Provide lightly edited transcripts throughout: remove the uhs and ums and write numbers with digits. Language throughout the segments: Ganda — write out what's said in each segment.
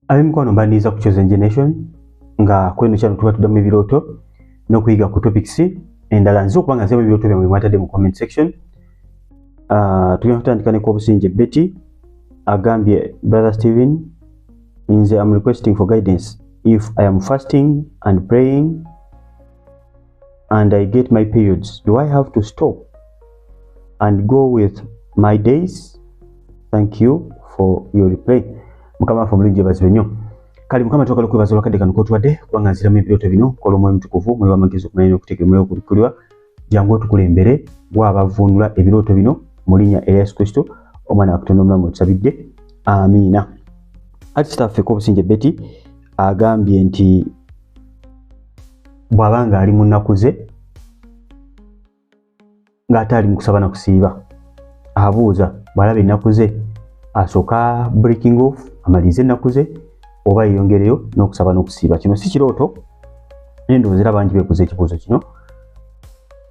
Ab'emikwano, mbaniriza ku Chosen Generation, nga kweno kyano tuba tuddamu ebirooto n'okuyiga ku topics endala. Nze okuba nga nzemu ebirooto byammwe mwatadde mu comment section. Tugenda kutandika ne Kobusinje Betty, agambye, "Brother Steven, nze am requesting for guidance. If I am fasting and praying and I get my periods, do I have to stop and go with my days? Thank you for your reply." Mukama waffe omulungi yeebazibwe nnyo. Kale Mukama, twagala okwebaza olwakadde kano kotuwadde, kubanga nziramu ebirooto bino. Kola Omwoyo Mutukuvu, Omwoyo w'amagezi, okumanya n'okutegeera, Omwoyo w'okubikkulirwa, jangu otukulembere bw'abavuunula ebirooto bino, mu linnya erya Yesu Kristo, Omwana wa Katonda omulamu, otusabidde, amiina. Ati kitaffe Kobusinje Betty agambye nti bw'aba nga ali mu nnaku ze ng'ate ali mu kusaba na kusiiba, abuuza bw'alaba ennaku ze asooka breaking off amalirize ennaku ze oba yeyongereyo n'okusaba n'okusiiba. Kino si kirooto, naye ndowooza era bangi beekuza ekibuuzo kino,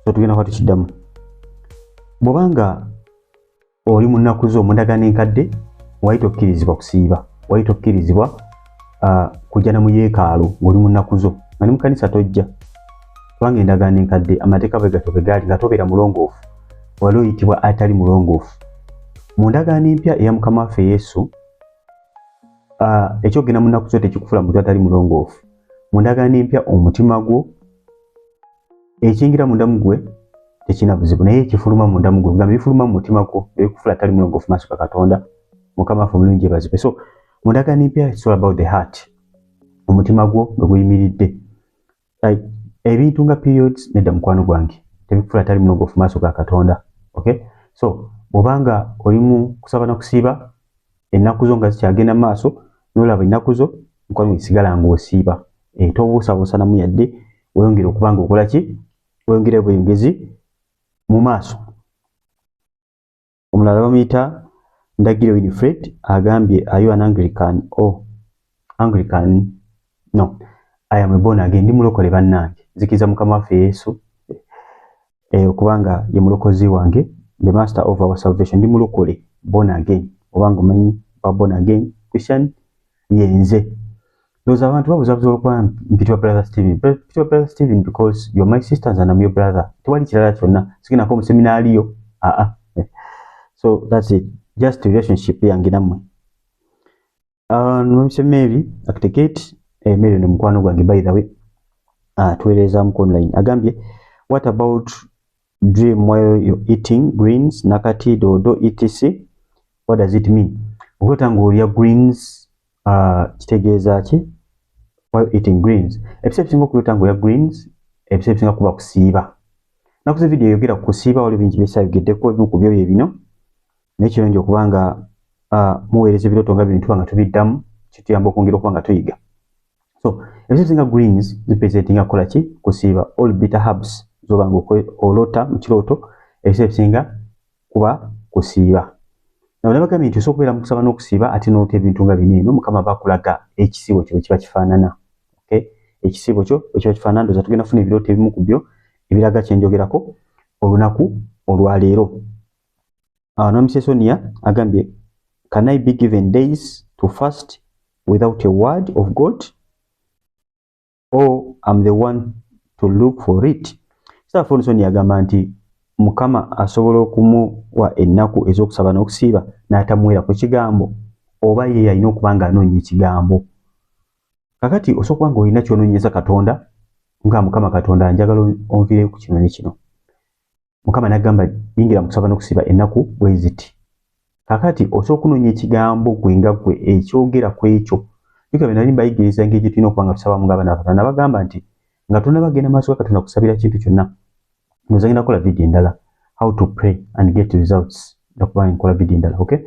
so tugenda kuba tukiddamu. Bw'obanga oli mu nnaku zo, mu ndagaano enkadde wali tokkirizibwa kusiiba, wali tokkirizibwa kujja na mu yeekaalu ng'oli mu nnaku zo, nga ne mu kanisa tojja, kubanga endagaano enkadde amateeka bwe gatyo bwe gaali, nga tobeera mulongoofu, wali oyitibwa atali mulongoofu. Mu ndagaano empya eya Mukama waffe Yesu, ekyogenda mu nnaku zo tekikufuula muntu atali mulongoofu. Mu ndagaano empya, omutima gwo, ekiyingira munda mu gwe tekirina buzibu, naye ekifuluma munda mu gwe, kugamba ebifuluma mu mutima gwo, ebikufuula atali mulongoofu maaso ga Katonda. Mukama waffe omulungi yeebazibwe. So mu ndagaano empya, it's all about the heart, omutima gwo bwe guyimiridde. Like, ebintu nga periods, nedda mukwano gwange, tebikufuula atali mulongoofu maaso ga Katonda, okay? So bw'obanga oli mu kusaba na kusiiba, ennaku zo nga zikyagenda mu maaso, nolaba ennaku zo, mukwano, sigala ng'osiiba, tobuusabuusa namu yadde. Weyongere okuba nga okola ki? Weyongere bweyongezi mu maaso. Omulala bamuyita Ndagire Winifred, agambye, "Are you an Anglican?" Oh, Anglican? No, I am a born again. Ndi mulokole bannange, nzikiriza Mukama waffe Yesu okubanga ye mulokozi wange, the master of our salvation. Ndi mulokole, born again. Obanga omanyi ba born again Christian, yenze. Ndowooza abantu babuzabuza olwokuba mpitibwa Brother Steven. Mpitibwa Brother Steven because you're my sisters and I'm your brother. Tewali kirala kyonna, sigendako mu seminaariyo, aa. So that's it, just relationship yange nammwe. Nomise Mary Architect, Mary ni mukwano gwange, by the way, tuweereza mu online, agambye, "What about dream while you're eating greens, nakati, dodo, etc? What does it mean?" Okuloota ng'olya greens, kitegeeza ki while eating greens? Ebiseera ebisinga, okuloota ng'olya greens, ebiseera ebisinga kuba kusiiba. Nakoze video eyogera ku kusiiba, waliwo bingi byesayogeddeko, ebimu ku byo bye bino, naye kirungi okuba nga muweereza ebirooto nga bino, tuba nga tubiddamu, kituyamba okwongera okuba nga tuyiga. So ebiseera ebisinga greens zipresentinga kukola ki? Kusiiba. All bitter herbs zoba nga olota mu kirooto, ebiseera ebisinga kuba kusiiba. Nawe nabagambye nti osobola okubeera mu kusaba n'okusiiba ate n'olota ebintu nga bino eno, Mukama bakulaga ekisiibo kyo bwe kiba kifaanana, okay? Ekisiibo kyo bwe kiba kifaanana. Ndowooza tugenda kufuna ebirooto ebimu ku byo ebiraga kyenjogerako olunaku olwaleero. Nomise Sonia agambye, "Can I be given days to fast without a word of God, or am the one to look for it?" Saafooni Sonia agamba nti Mukama asobola okumuwa ennaku ez'okusaba n'okusiiba n'atamuweera ku kigambo, oba ye alina okuba ng'anoonya ekigambo? Kakati osobola okuba ng'olina ky'onoonyeza Katonda, nga, "Mukama Katonda, njagala onviireyo ku kino ne kino." Mukama n'agamba, "Yingira mu kusaba n'okusiiba ennaku bwe ziti." Kakati osobola okunoonya ekigambo gwe nga ggwe ekyogera ku ekyo. Jjukira bwe nali mbayigiriza engeri gye tulina okuba nga tusabamu ng'abaana ba Katonda, nabagamba nti nga tonnaba genda maaso ga Katonda kusabira kintu kyonna, ndowooza ngenda kukola vidiyo endala, how to pray and get results, nja kuba nkola vidiyo endala, okay?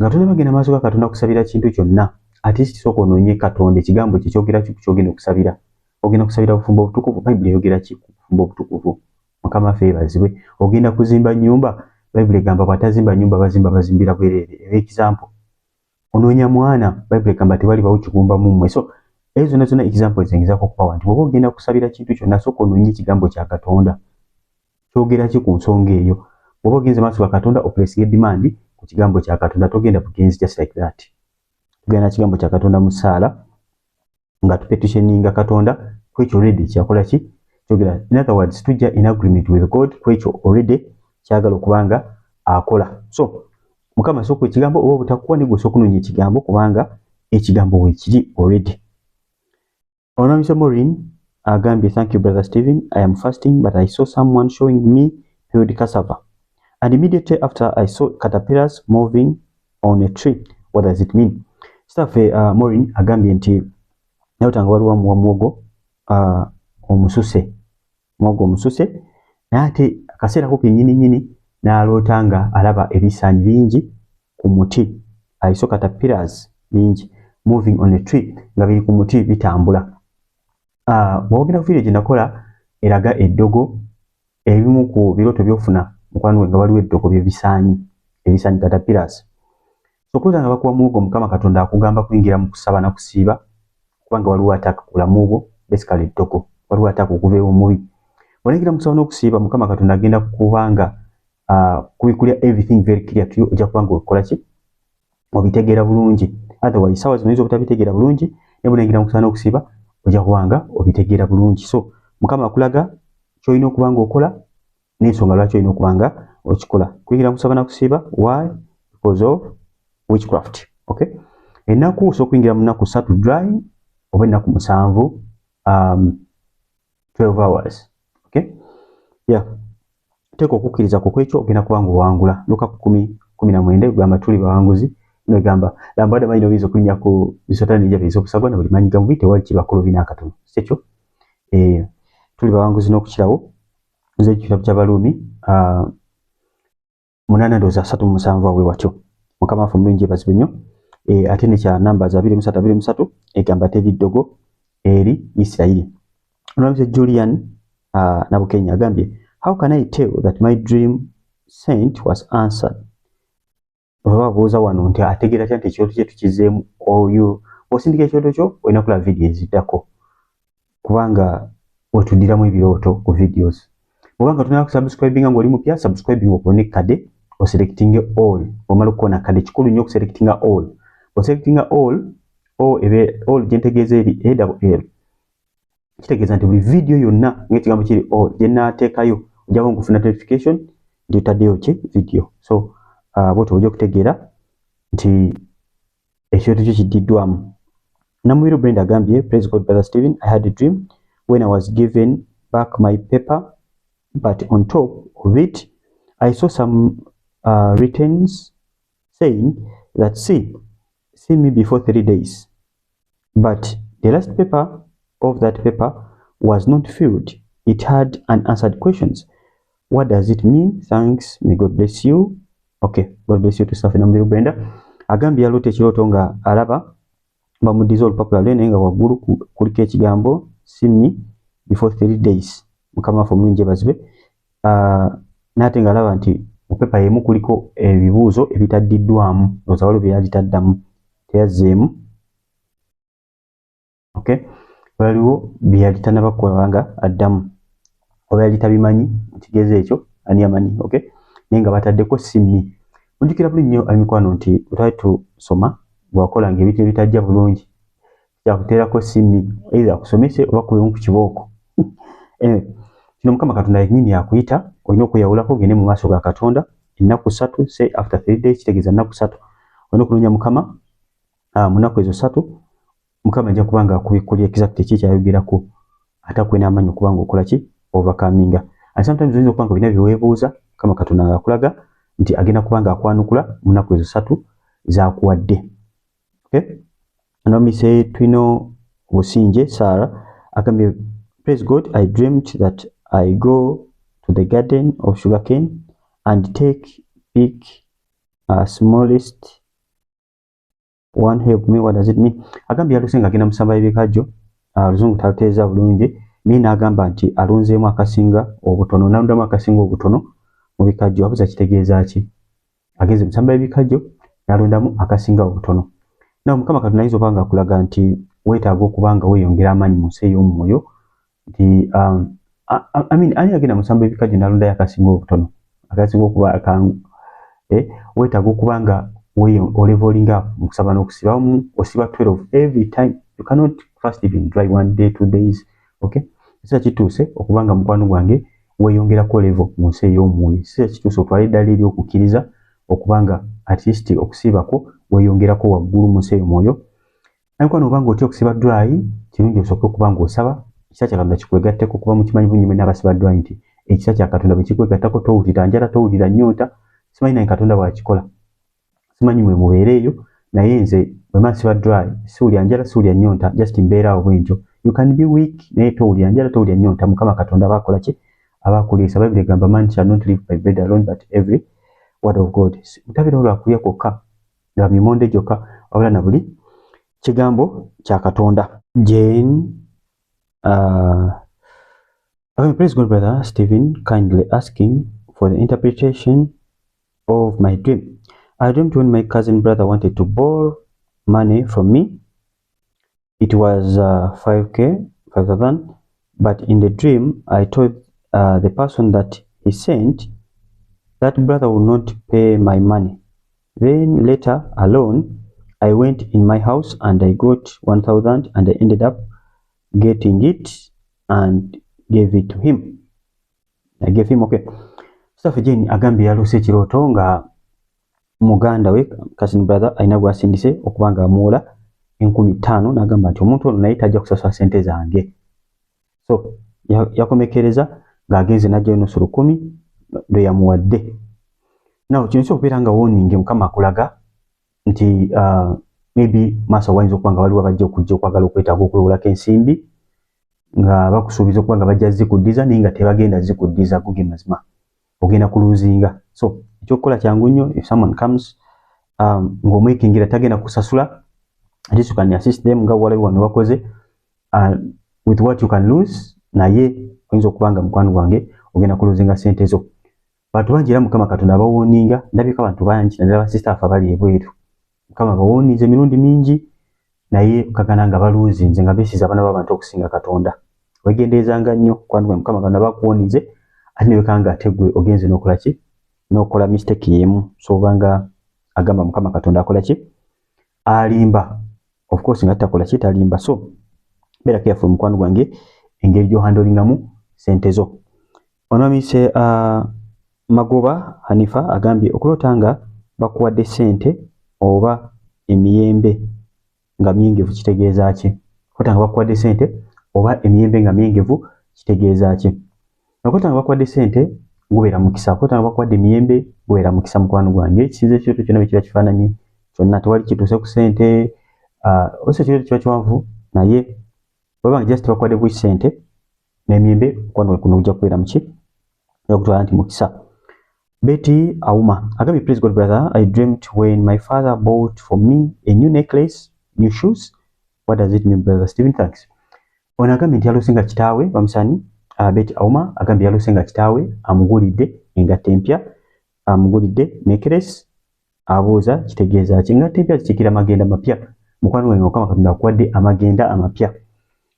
Nga tonnaba genda maaso ga Katonda kusabira kintu kyonna, at least sooka onoonye Katonda, ekigambo kye kyogera ki ku kyogenda okusabira. Ogenda kusabira bufumbo obutukuvu, Bayibuli eyogera ki ku bufumbo obutukuvu? Mukama waffe yeebazibwe. Ogenda kuzimba nnyumba, Bayibuli egamba bw'atazimba nnyumba, bazimba bazimbira bwereere, eba example. Onoonya mwana, Bayibuli egamba tewalibawo kigumba mu mmwe. So ezo zonna zonna example zengezaako okubawa nti bw'oba ogenda kusabira kintu kyonna, sooka onoonye ekigambo kya Katonda kyogera ki ku nsonga eyo. Bw'oba ogenze maaso ga Katonda, oplacinga demand ku kigambo kya Katonda, togenda bugenzi just like that. Tugenda kigambo kya Katonda mu ssaala nga tupetitioninga Katonda kwekyo already kyakola ki kyogera. In other words, tujja in agreement with God kwekyo already kyagala okubanga akola. So Mukama sooka ekigambo oba obutakuwa negwe osooka okunoonya ekigambo, kubanga ekigambo weekiri already. Onamisa Maureen agambye, "Thank you, Brother Stephen. I am fasting, but I saw someone showing me peeled cassava, and immediately after I saw caterpillars moving on a tree. What does it mean?" Kitaffe Maureen agambye nti nalota nga waliwo muwogo omususe, muwogo omususe, naye ate akaseera ko kennyini nnyini n'aloota nga alaba ebisaanyi bingi ku muti. I saw caterpillars bingi moving on a tree, nga biri ku muti bitambula. Bw'ogenda ku video gye nakola eraga eddogo, ebimu ku birooto by'ofuna, mukwano gwe, nga waliwo eddogo bye bisaanyi, ebisaanyi, caterpillars. So okuloota nga bakuwa muwogo, Mukama Katonda akugamba kuyingira mu kusaba na kusiiba, kubanga waliwo attack ku bulamu bwo. Basically eddogo, waliwo attack okuva ew'omubi. Bw'oyingira mu kusaba n'okusiiba, Mukama Katonda agenda kubanga kubikulya everything very clear to you. Ojja kuba nga okola ki, obitegeera bulungi. Otherwise sawa zino oyinza obutabitegeera bulungi, naye bw'oyingira mu kusaba n'okusiiba ojja kuba nga obitegeera bulungi. So Mukama akulaga ky'olina okuba nga okola n'ensonga lwaki olina okuba nga okikola. Kuyingira mu kusaba na kusiiba, why? Because of witchcraft, okay? Ennaku, osobola okuyingira mu nnaku 3 dry oba ennaku 7, 12 hours, okay? Yeah, teeka okukkiriza ku kwekyo, ogenda kuba nga owangula. Luka 10:19 egamba tuli bawanguzi. Negamba lambadde manyi n'obuyinza okulinnya ku bisota n'enjabi ez'obusagwa na buli maanyi ga mubi, tewali kibakolo bina akatono. Si ekyo? Tuli bawanguzi n'okukirawo. Nze ekitabo ky'Abaluumi 8, ndowooza 37 awe watyo. Mukama waffe omulungi yeebazibwe nnyo. Ate nekya Numbers 23:23 egamba teri ddogo eri Isirayiri. Olwamuse Julian Nabukenya agambye, "How can I tell that my dream sent was answered?" Oba abuuza wano nti ategeera tya nti ekirooto kye tukizeemu. Oyo bw'osindika ekirooto kyo, olina kulaba vidiyo eziddako, kubanga wetuddiramu ebirooto ku videos. Bw'oba nga tonaba kusubscribinga, ng'oli mupya, subscribing okubona ekkade, oselectinge all. Omala okukona kade, kikulu nnyo okuselectinga all. Oselectinga all, o ebe all gyentegeeza eri all, kitegeeza nti buli vidiyo yonna ng'ekigambo kiri all gye naateekayo, ojjako nkufuna notification nti otaddeyo ki vidiyo. So bwotyo ojja okutegeera nti ekirooto kyo kiddiddwamu. Namubiru Brenda agambye, "Praise God, Brother Stephen. I had a dream when I was given back my paper, but on top of it I saw some writtens saying that see me before 3 days, but the last paper of that paper was not filled. It had unanswered questions. What does it mean? Thanks. May God bless you." Okay, God bless you too. Safi Namubiru Brenda agambye yaloota ekirooto nga alaba bamuddiza olupapula lwe, naye nga waggulu kuliko ekigambo "See me before 3 days". Mukama waffe omulungi yeebazibwe. N'ate ng'alaba nti mu pepa y'emu kuliko ebibuuzo ebitaddiddwamu, ndowooza waliwo bye yali taddamu, teyazzeemu. Okay, waliwo bye yali tannaba kukola nga addamu, oba yali tabimanyi mu kigezo ekyo, ani amanyi? Okay, naye nga bataddeko "See me". Mujjukira bulungi nnyo, emikwano, nti bwe twali tusoma, bwakolanga ebintu ebitajja bulungi, kyakuteerako "See me", either akusomese oba kubemu ku kibooko. Anyway, kino Mukama Katonda yennyini akuyita, olina okweyawulako ogende mu maaso ga Katonda ennaku 3. Say after 3 days, kitegeeza nnaku 3 olina okunoonya Mukama. Mu nnaku ezo 3 Mukama ajja kuba nga akubikkulira exact ki kyayogerako, ate akuwe n'amaanyi okuba nga okola ki, overcominga. And sometimes oyinza okuba nga olina bye weebuuza, Mukama Katonda nga akulaga nti agenda kuba nga akwanukula mu nnaku ezo 3 z'akuwadde. Okay, Nomise Twino Businje Sarah agambye, "Praise God. I dreamed that I go to the garden of sugarcane and take pick smallest one. Help me, what does it mean?" Agambye yaluse nga agenda musamba ebikajjo, oluzungu taluteeza bulungi, naye n'agamba nti alunzeemu akasinga obutono, n'alondamu akasinga obutono mu bikajjo. Abuza kitegeeza ki? Agenze musamba ebikajjo n'alondamu akasinga obutono. Nawe Mukama Katonda ayinza okuba nga akulaga nti weetaaga okuba nga weeyongera amaanyi mu nsi ey'omwoyo, nti I mean, ani agenda musamba ebikajjo n'alondayo akasinga obutono, akasinga okuba akangu? Weetaaga okuba nga Oleveling up mu kusaba n'okusiba. Osiba 12 every time. You cannot fast even dry one day, 2 days, okay? Ekiseera kituuse okubanga, mukwano gwange, weeyongerako level mu nsi ey'omwoyo. Ekiseera kituuse otwale eddala ery'okukkiriza okubanga at least okusiibako weeyongerako waggulu mu nsi ey'omwoyo. Naye obanga otya okusiba dry, kirungi osooke okuba nga osaba, ekisa kya Katonda kikwegatteko, kuba mukimanyi bunyi mwena abasiba dry nti ekisa kya Katonda bwe kikwegattako towulira njala, towulira nnyonta. Simanyi naye Katonda bw'akikola, simanyi mwe mubeere eyo, naye nze bwe mba nsiba dry siwulira njala, siwulira nnyonta, just mbeera awo bwentyo. You can be weak, naye towulira njala, towulira nnyonta. Mukama Katonda aba akola ki? Aba akuliisa. Bayibuli egamba, "Man shall not live by bread alone, but every word of God." Mutabeerawo lwakulya kwokka, lwa mimonde gyokka, wabula na buli kigambo kya Katonda. Jane okay, praise God, brother Stephen. Kindly asking for the interpretation of my dream. I dreamt when my cousin brother wanted to borrow money from me. It was 5K, 5,000, but in the dream I told the person that he sent that brother would not pay my money. Then later alone I went in my house and I got 1000 and I ended up getting it and gave it to him. I gave him, okay. Sister Jane agambye yaloose ekirooto nga muganda we, cousin brother, alina gwasindise okuba nga amuwola 5,000, n'agamba nti omuntu ono naye tajja kusasula sente zange. So yakomekereza ng'agenze n'ajjayo nusu 1,000 lwe yamuwadde. Now kino kyokubeera nga warning. Mukama akulaga nti maybe maaso wayinza okuba nga waliwo abajja okujja okwagala okwetaaga okwewolako ensimbi nga bakusuubiza okuba nga bajja zikuddiza, naye nga tebagenda zikuddiza. Guge mazima, ogenda kuluzinga. So ekyokukola kyangu nnyo. If someone comes ng'omwekingira tagenda kusasula, at least you can assist them nga walabi wano wakoze with what you can lose, naye oyinza okuba nga, mukwano gwange, ogenda kuluzinga sente zo. Bantu bangi era Mukama Katonda abawarninga. Ndabika abantu bangi, naddala basista afe abali ebweru, Mukama abawarninze emirundi mingi, naye kagana nga baluzinze nga beesiza abaana b'abantu okusinga Katonda. Wegenderezanga nnyo, mukwano gwange. Mukama Katonda bakuwarninze, ate newekanga ate gwe ogenze n'okola ki? N'okola mistake y'emu. So obanga agamba Mukama Katonda akola ki? Alimba. Of course nga takola ki? Talimba. So beera careful, mukwano gwange, engeri gy'ohandlingamu sente zo. Onomise Magoba Hanifa agambye okuloota nga bakuwadde sente oba emiyembe nga myengevu kitegeeza ki? Okuloota nga bakuwadde sente oba emiyembe nga myengevu kitegeeza ki? Okuloota nga bakuwadde sente gubeera mukisa. Okuloota nga bakuwadde emiyembe gubeera mukisa, mukwano gwange. Ekisinza ekirooto kyonna bwe kiba kifaananyi kyonna, tewali kituuse ku sente, osa ekirooto kiba kiwanvu, naye bweba nga just bakuwadde bwi sente n'emiyembe, mukwano gwange, kuno gujja kubeera muki? Okutwala nti mukisa. Betty Auma agambye, "Please God, brother, I dreamt when my father bought for me a new necklace, new shoes. What does it mean, brother Stephen? Thanks." Ono agambye nti yaloose nga kitaawe bamusani. Betty Auma agambye yaloose nga kitaawe amugulidde engatto empya, amugulidde necklace. Abuuza kitegeeza ki? Engatto empya zikiikira amagenda mapya, mukwano gwange. Mukama Katonda akuwadde amagenda amapya.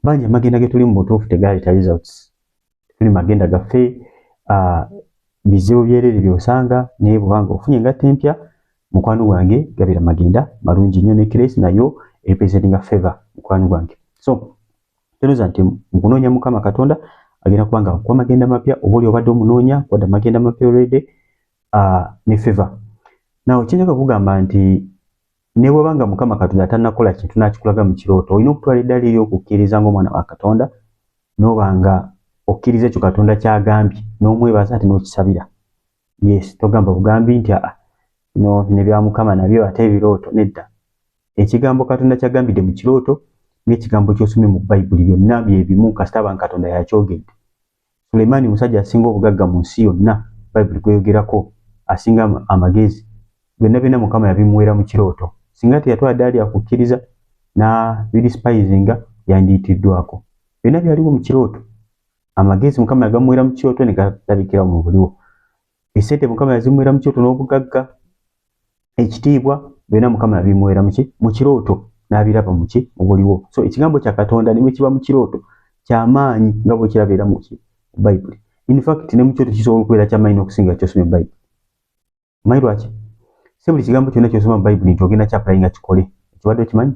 Bangi amagenda ge tuli mu butuufu tegaleeta results. Tuli magenda gaffe, bizibu byerere byosanga, naye bwobanga ofunye engatto empya, mukwano gwange, gabira magenda malungi nnyo. Necklace nayo representinga favor, mukwano gwange. So tonoza nti mukunoonya Mukama Katonda agenda kuba nga akuwa amagenda mapya, oba oli obadde omunoonya kuwadde amagenda mapya already ne favor. Now kyenjagala okugamba nti ne bw'oba nga Mukama Katonda tannakola kintu n'akikulaga mu kirooto, olina okutwala eddala ery'okukkiriza ng'omwana wa Katonda, n'oba nga okkiriza ekyo Katonda ky'agambye, n'omwebaza ate n'okisabira. Yes, togamba bugambi nti aa, no bino ebya Mukama nabyo ate ebirooto. Nedda. Ekigambo Katonda kyagambidde mu kirooto n'ekigambo ky'osomye mu Bayibuli byonna bye bimu, kasita aba Katonda yakyogedde. Sulemaani, musajja asinga obugagga mu nsi yonna Bayibuli gweyogerako, asinga amagezi, byonna byonna Mukama yabimuweera mu kirooto. Singa teyatwala ddaali akukkiriza n'abidespisinga, yandiyitiddwako. Byonna byaliwo mu kirooto. Amagezi Mukama yagamuweera mu kirooto ne galabikira mu buliwo. Esente Mukama yazimuweera mu kirooto, n'obugagga, ekitiibwa, byonna Mukama yabimuweera muki? Mu kirooto, n'abiraba muki? Mu buliwo. So ekigambo kya Katonda ne bwe kiba mu kirooto kyamaanyi nga bwe kirabeera muki? Mu Bayibuli. In fact, ne mu kirooto kisobola okubeera kyamaanyi n'okusinga kyosomye Bayibuli. Omanyi lwaki? Singa Si buli kigambo kyonna ky'osoma mu Bayibuli nti ogenda ky'applyinga kikole. Ekibadde okimanyi?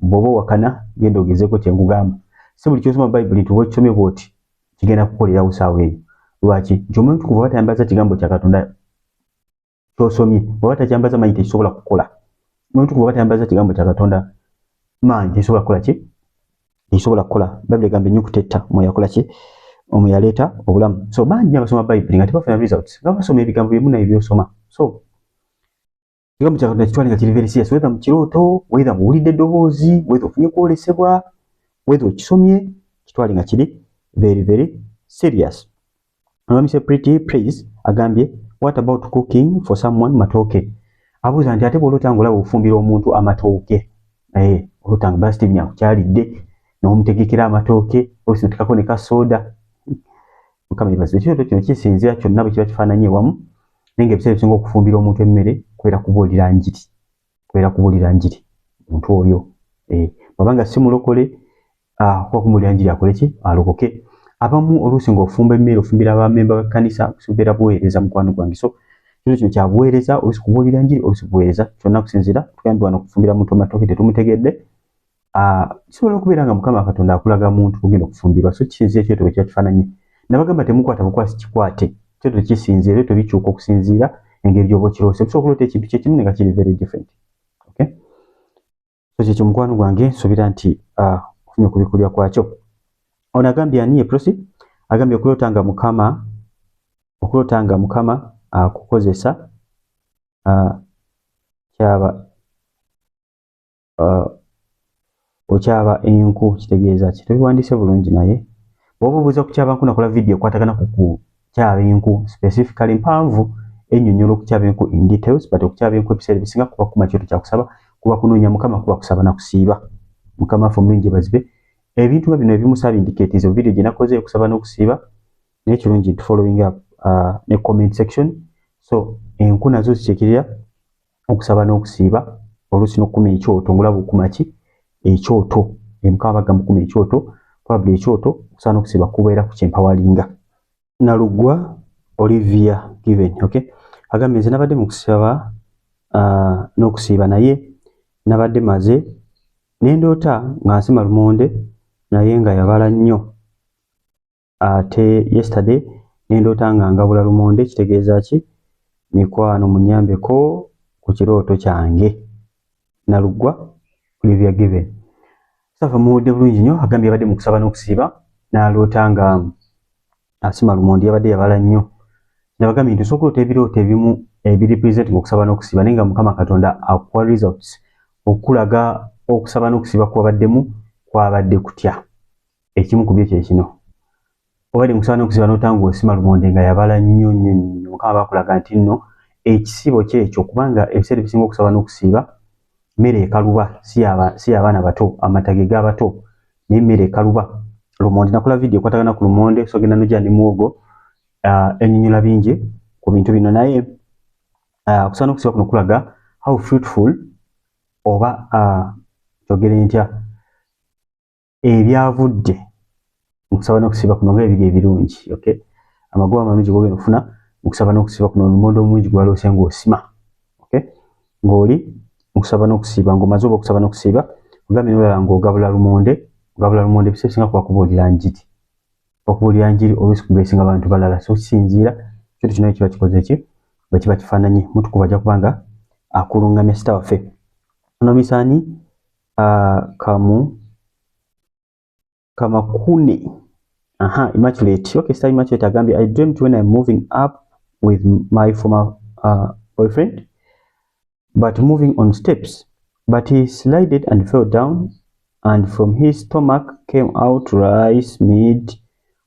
Bw'oba owakana, genda ogezeeko kye nkugamba. Si buli ky'osoma mu Bayibuli nti oba okisomye bw'oti kigenda kukolerawo ssaawa eyo. Lwaki? Nti Omwoyo Omutukuvu aba tayambaza kigambo kya Katonda ky'osomye, bw'aba takyambaza maanyi tekisobola kukola. Omwoyo Omutukuvu aba tayambaza kigambo kya Katonda maanyi tekisobola kukola ki? Tekisobola kukola. Bayibuli egamba ennyukuta etta, Omwoyo akola ki? Omwoyo aleeta obulamu. So bangi nnyo abasoma Bayibuli nga tebafuna results, nga basoma ebigambo byemu naye by'osoma. So ekigambo kya Katonda kitwale nga kiri very serious, whether mu kirooto, whether muwulidde eddoboozi, whether ofunye kwolesebwa, whether okisomye, kitwale nga kiri very very serious. Omise Pretty Praise agambye, "What about cooking for someone matooke?" Abuuza nti ate bw'oloota ng'olaba ofumbira omuntu amatooke, oloota nga Brother Steven akukyalidde n'omutegekera amatooke, oluusi noteekako ne kasooda. Mukama yeebazibwe. Ekirooto kino kisinziira kyonna bwe kiba kifaananye ewamu, naye ng'ebiseera ebisinga okufumbira omuntu emmere kubeera kubuulira njiri, kubeera kubuulira njiri omuntu oyo. Bw'aba nga si mulokole, kuba kumubuulira njiri akole ki? Alokoke. Abamu oluusi ng'ofumba emmere ofumbira abamemba b'ekkanisa, kubeera buweereza, mukwano gwange. So kino kino kya buweereza, oluusi kubuulira njiri, oluusi buweereza, kyonna kusinziira. Tugambye wano okufumbira muntu amatooke tetumutegedde. Kisobola okubeera nga Mukama Katonda akulaga muntu ogenda okufumbirwa. So kisinziira ekyoto bwe kiba kifaananye. Nabagamba temukwata bukwasi kikwate, kyoto kisinziira, ebyo bikyuka okusinziira engeri gy'oba okiroose. Osobola okuloota ekintu kye kimu naye nga kiri very different. Okay? So kyekyo mukwano gwange, nsuubira nti ofunye okubikkulirwa kwakyo. Ono agambye ani ye Prosi? Agambye okuloota nga Mukama akukozesa kyaba okyaba enku kitegeeza ki? Tobiwandiise bulungi, naye bw'oba obuuza ku kyaba nku, nakola vidiyo ekwatagana ku kukyaba enku specifically, mpanvu, ennyonnyola okukyaba enku in details. But okukyaba enku ebiseera ebisinga kuba kuma kyoto kyakusaba, kuba kunoonya Mukama, kuba kusaba na kusiiba. Mukama waffe omulungi yeebazibwe. Ebintu nga bino ebimu saabindikeetiza vidiyo gye nakoze okusaba n'okusiiba, naye kirungi nti following up ne comment section. So enku nazo zikiikirira okusaba n'okusiiba, oluusi n'okukuma ekyoto. Ngulaba okuma ki? Ekyoto. Mukama bagamba okukuma ekyoto, probably ekyoto okusaba n'okusiiba kubeera ku kyempawalinga. Nalugwa Olivia Given, okay, agambye, "Nze nabadde mu kusaba n'okusiiba, naye nabadde maze nendoota nga nsima lumonde, naye nga yabala nnyo. Ate yesterday nendoota nga ngabula lumonde. Kitegeeza ki? Mikwano, munyambeko ku kirooto kyange." Nalugwa Olivia Given, safa muwudde bulungi nnyo. Agambye yabadde mu kusaba n'okusiiba n'aloota nga asima lumonde, yabadde yabala nnyo. Nabagambye nti osobola okuloota ebirooto ebimu ebirepresent okusaba n'okusiiba, naye nga Mukama Katonda akuwa results okulaga okusaba n'okusiiba kwabaddemu kwabadde kutya. Ekimu ku byo kye kino: obadde mu kusaba n'okusiiba n'otanga osima lumonde nga yabala nnyo nnyo nnyo, Mukama bakulaga nti nno ekisibo kyekyo, kubanga ebiseera ebisinga okusaba n'okusiiba mmere ekaluba, si y'abaana bato, amata ge g'abato, naye emmere ekaluba. Lumonde, nakola vidiyo ekwatagana ku lumonde, so genda nojja ne muwogo, ennyonnyola bingi ku bintu bino. Naye okusaba n'okusiiba kuno kulaga how fruitful oba kyogere ntya, ebyavudde mu kusaba n'okusiiba kuno nga ebiri ebirungi. Okay, amagoba amalungi gogenda okufuna mu kusaba n'okusiiba kuno, olumonde omulungi gwaloose ng'osima, okay, ng'oli mu kusaba n'okusiiba, ng'omaze oba okusaba n'okusiiba. Ogambye n'olala ng'ogabula lumonde. Ogabula lumonde ebiseera ebisinga kuba kubuulira njiri, okubuulira njiri, oluusi kublessinga abantu balala. So kisinziira kintu kino kiba kikoze ki, bwe kiba kifaananye. Mutukuvu ajja kuba nga akulungamya sita waffe nomisaani kamu Kamakune. Aha, Immaculate. Okay, Star Immaculate agambye, "I dreamt when I'm moving up with my former boyfriend, but moving on steps, but he slided and fell down, and from his stomach came out rice meat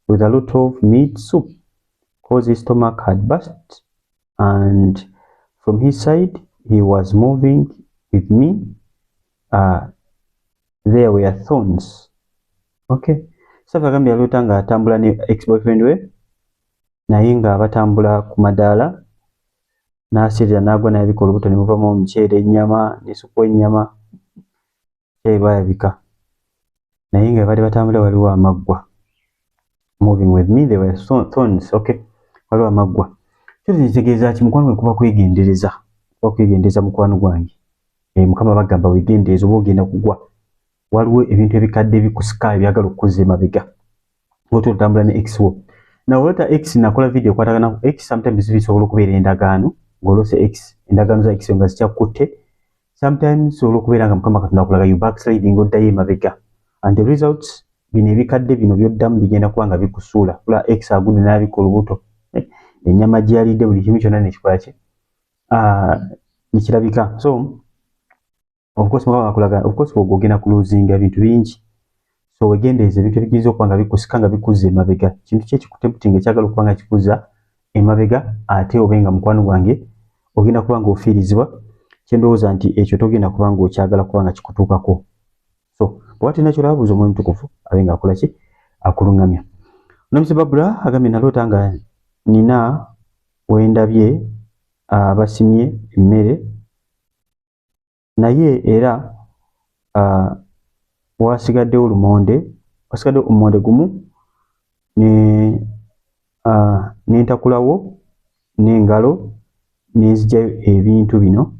with a lot of meat soup, because his stomach had burst, and from his side he was moving with me. There were thorns." Okay, Safi agambye yaloota nga atambula ne ex boyfriend we, naye nga batambula ku madaala, n'asirira n'agwa n'ayabika olubuto ne muvamu omuceere, ennyama ne supu w'ennyama lwayabika, naye nga bali batambula waliwo amaggwa. "Moving with me, there were thorns." Okay, waliwo amaggwa. Kyo kitegeeza ki, mukwano gwe? Kuba kwegendereza, Okwegendeeza, mukwano gwange. Mukama bagamba wegendeeza oba ogenda kugwa. Waliwo ebintu ebikadde ebikusika ebyagala okukuzza emabega ng'oti otambula ne ex wo. Nawolota ex, nakola video ekwatagana ku ex. Sometimes bisobola okubeera endagaano ng'olose ex, endagaano za ex nga zikyakutte. Sometimes osobola okubeera nga Mukama Katonda akulaga you backsliding, oddayo emabega, and the results, bino ebikadde bino byoddamu bigenda kuba nga bikusuula. Ola ex agudde n'abika olubuto, ennyama gye yalidde, buli kimu kyonna nekikola ki, nekirabika. So of course Mukama akulaga, of course ogwo ogenda kuluzinga ebintu bingi. So wegendeeza ebintu ebiyinza okuba nga bikusika nga bikuzza emabega. Kintu ki ekikutemptinga ekyagala okuba nga kikuzza emabega, ate obe nga mukwano gwange ogenda kuba nga ofiirizibwa? Kyendowooza nti ekyo togenda kuba nga okyagala kuba nga kikutuukako. So bw'oba tulina kyolaba, buuza Omwoyo Mutukuvu abe nga akola ki, akuluŋŋamya. Onamise Babula agambye, naloota nga nina wendabye abasimye emmere, naye era wasigaddewo lumonde, wasigaddewo omumonde gumu, ne nentakulawo n'engalo nenzigyayo ebintu bino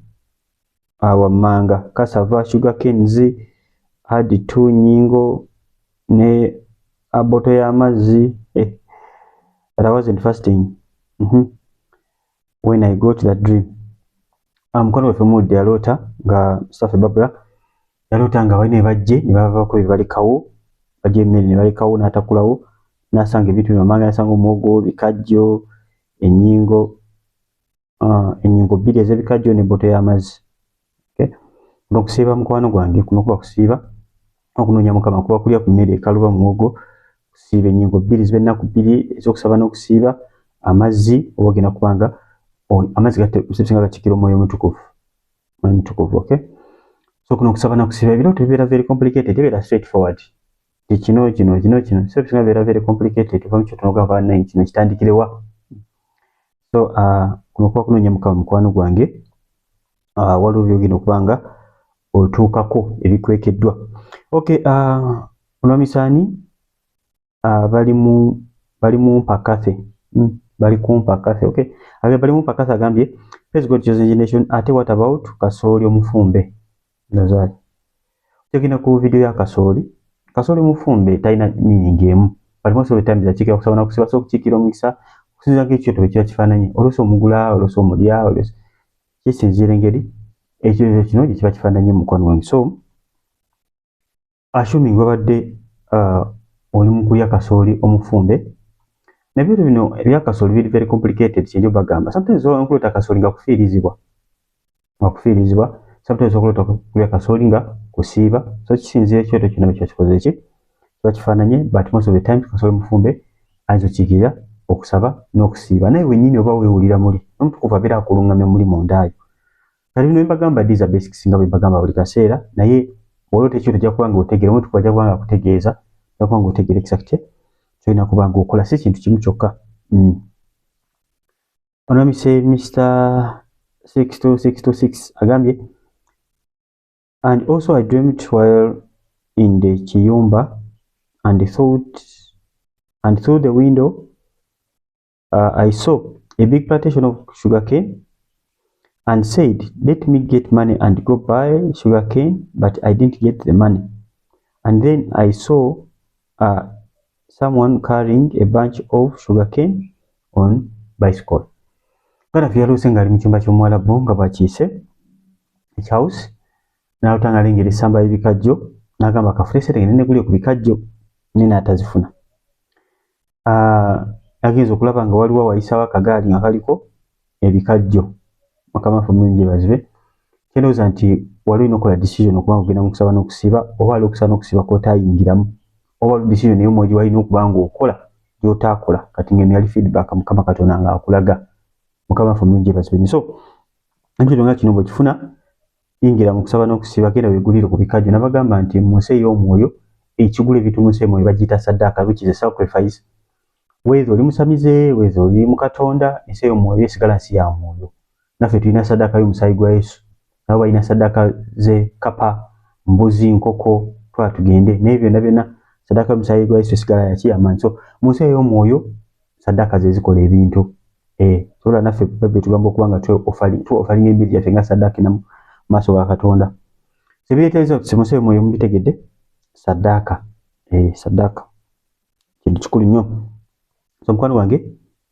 wammanga: cassava, sugar canes, had two nyingo ne aboto y'amazzi, but I wasn't fasting when I got that dream. Mukwano gwaffe mudde yaloota nga Safi Babula yaloota nga balina bajje ne bavako bye balekawo, bajja emmere ne balekawo, n'atakulawo n'asanga ebintu bino wammanga, n'asanga omuwogo, bikajjo, ennyingo, ennyingo bbiri ez'ebikajjo n'ebboto y'amazzi. Okay? Okusiiba, mukwano gwange, kuno kuba kusiiba okunoonya Mukama, kuba kulya ku mmere ekaluba, muwogo, kusiiba ennyingo bbiri, ziba ennaku 2 ez'okusaba n'okusiiba, amazzi oba ogenda kubanga amazzi gasinga gakiikira Omwoyo Omutukuvu, Omwoyo Mutukuvu. Okay, so kuno okusaba n'okusiiba, ebirooto bibeera very complicated, bibeera straight forward nti kino, kino, kino, kino. So bisinga bibeera very complicated, ova mu kyoto n'ogamba naye kino kitandikirewa? So kuno kuba kunoonya Mukama, mukwano gwange. Waliwo byogenda okuba nga otuukako ebikwekeddwa. Okay, onwamisaani bali mu mpakathe, bali kumpa kathe. Okay, age bali mu mpakathe agambye, praise God, Chosen Generation. Ate what about kasooli omufumbe? Ndowooza tegenda ku video ya kasooli. Kasooli mufumbe talina meaning emu, but most of the times akiikira kusaba nakusiba. So okukiikira omukisa okusinziira ng'ekyoto bwe kiba kifaananye, oluusi omugula, oluusi omulya, oluusi kisinziira engeri ekyoto kino gye kiba kifaananye, mukwano gwange. So assuming wabadde oli mu kulya kasooli omufumbe, nebintu bino ebya kasooli biri very complicated. Kyenjo bagamba, sometimes okulota kasooli nga kufiirizibwa, nga kufiirizibwa. Sometimes okulota kulya kasooli nga kusiiba. So kisinziira ekyoto kyonna bwe kiba kikoze ki, kiba kifaananye, but most of the times kasooli mufumbe ayinza okukiikirira okusaba n'okusiiba. Naye wennyini oba weewulira muli n'Omutukuvu abeera akuluŋŋamya muli mundaayo. Kati bino mbagamba, these are basics nga bwe mbagamba buli kaseera, naye olota ekyoto ojja kuba nga otegeera, Omutukuvu ajja kuba nga akutegeeza, ojja kuba nga otegeera exact kyolina kuba nga okola, si kintu kimu kyokka. Onamise Mr 62626 agambye, and also I dreamt while in the kiyumba and thought and through the window I saw a big plantation of sugarcane and said, let me get money and go buy sugarcane, but I didn't get the money. And then I saw someone carrying a bunch of sugarcane on bicycle. Gadafi yaloose ng'ali mu kyumba ky'omuwalabu nga bwakiise ekyhouse, n'aloota ng'alengera essamba y'ebikajjo, n'agamba kafune sente ngende negulye ku bikajjo, naye n'atazifuna. Agenza okulaba nga waliwo awayisawo akagaali nga kaliko ebikajjo. Mukama waffe omulungi yeebazibwe. Kyendowooza nti wali olina okukola decision okuba nga ogenda mu kusaba n'okusiiba, oba wali okusaba n'okusiiba kw'otaayingiramu, oba waliwo decision ey'omwoyo gye walina okuba ng'okola gy'otaakola. Kati ng'eno yali feedback Mukama Katonda ng'akulaga. Mukama waffe omulungi yeebazibwe. So ekyo nga kino bw'okifuna, yingira mu kusaba n'okusiiba, genda weegulire ku bikajjo. Nabagamba nti mu nsi ey'omwoyo, ekigula ebintu mu nsi ey'omwoyo bagiyita saddaaka, which is a sacrifice. Whether oli musamize, whether oli mu Katonda, ensi ey'omwoyo esigala nsi ya mwoyo. Naffe tulina saddaaka y'omusaayi gwa Yesu, nabo balina saddaaka ze kapa, mbuzi, nkoko, twala tugende, naye byonna byonna saddaaka y'omusaayi gwa Yesu esigala yaki, yamaanyi. So mu nsi ey'omwoyo saddaaka ze zikola ebintu. Sobola naffe Bayibuli etugamba okuba nga tweofalinga emibiri gyaffe nga saddaaka enamu mu maaso ga Katonda. Sebireeteza tusimuse mwoyo mubitegedde saddaaka. Saddaaka kintu kikulu nnyo. So mukwano gwange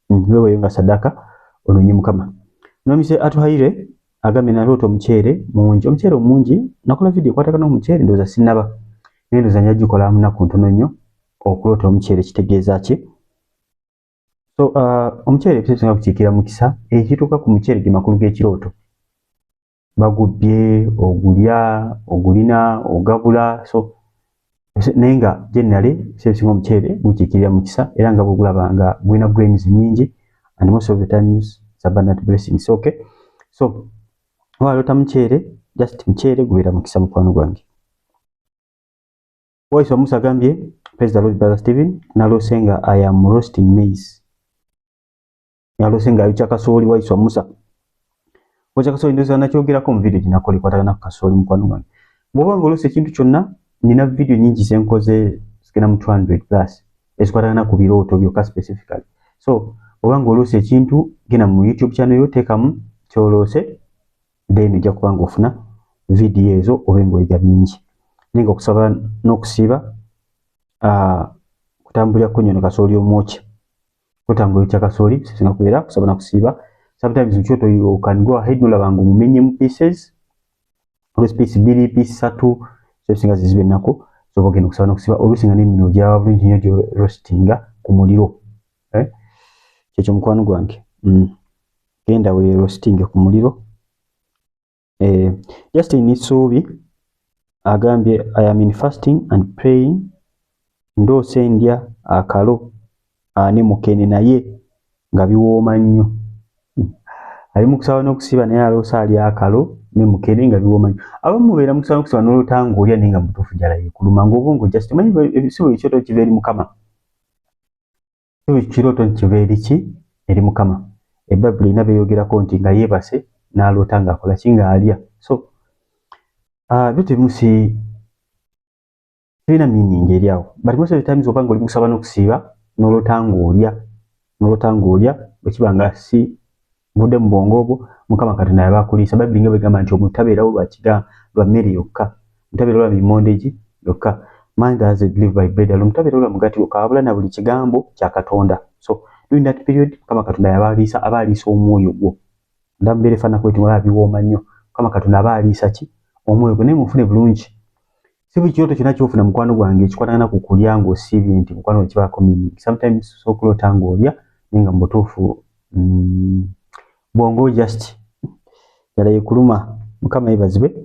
weweeyo nga saddaaka onoonye Mukama. Nomise Atuhaire agambye naloota omuceere mungi. Omuceere omungi nakola vidiyo ekwatagana omuceere ndowooza sinnaba naye ndowooza nja gikola mu nnaku ntono nnyo. Okuloota omuceere kitegeeza ki? So omuceere ebiseera ebisinga gukiikirira mukisa. Ekituuka ku muceere ge makulu g'ekirooto. Bagubbye, ogulya, ogulina, ogabula. So naye nga generally ebiseera ebisinga omuceere gukiikirira mukisa era nga bw'ogulaba nga gulina grains nnyingi and most of the times it's abundant blessings. Okay? So waloota muceere, just muceere gubeera mukisa mukwano gwange. Waiswa Musa agambye praise the Lord brother Stephen, naloose nga I am roasting maize. Naloose nga ayokya kasooli. Waiswa Musa okya kasooli, ndowooza nakyogerako mu video gye nakola ekwatagana ku kasooli mukwano gwange. Bw'oba nga oloose ekintu kyonna, nina video nnyingi ze nkoze zigenda mu 200 plus ezikwatagana ku birooto byokka specifically. So bw'oba nga oloose ekintu, genda mu YouTube channel yo, teekamu ky'oloose, then ojja kuba nga ofuna vidiyo ezo obe ng'oyiga bingi. Naye nga okusaba n'okusiiba kutambulira ku nyono kasooli omwokya. Kutambula okya kasooli kisinga kubeera kusaba na kusiiba. Sometimes mu kyoto you can go ahead n'olaba nga omumenye mu pieces, oluusi piece bbiri, piece ssatu, so ebisinga ziziba ennaku zoba ogenda okusaba n'okusiiba. Oluusi nga n'emino ogiraba bulungi nnyo gyo roastinga ku muliro. Kyekyo mukwano gwange. Genda we roastinge ku muliro. Justin Suubi agambye I am in fasting and praying, ndoose ndya akalo ne mukene naye nga biwooma nnyo. Ali mu kusaba n'okusiiba naye aloose alya akalo ne mukene nga biwooma nnyo. Abamu mubeera mu kusaba n'okusiiba n'oloota ng'olya naye nga mutuufu njala yeekuluma ng'obwongo just omanyi si buli kirooto kiva eri Mukama. Si buli kirooto nti kiva eri ki? Eri Mukama. Ebayibuli erina beeyogerako nti nga yeebase n'aloota ng'akola ki? Ng'alya. So ebintu ebimu si birina meaning eri awo. But most of the times oba ng'oli mu kusaba n'okusiiba n'oloota ng'olya, n'oloota ng'olya bwe kiba nga si vudde mu bwongo obwo, Mukama Katonda yaba akuliisa. Bayibuli nga bw'egamba nti omuntu tabeerawo lwa kiga lwa mmere yokka, omuntu tabeerawo lwa bimonde ki yokka. Man doesn't live by bread alone, omuntu tabeerawo lwa mugaati gwokka wabula na buli kigambo kya Katonda. So during that period Mukama Katonda yaba aliisa, aba aliisa omwoyo gwo. Nda mbeera efaananako bw'eti ng'olaba biwooma nnyo. Mukama Katonda aba aliisa ki? Omwoyo gwo. Naye munfune bulungi. Si buli kirooto kyonna ky'ofuna mukwano gwange ekikwatagana ku kulya ng'osiibye nti mukwano gwange kibaako meaning. Sometimes osobola okuloota ng'olya naye nga mu butuufu bwongo just njala yeekuluma. Mukama yeebazibwe.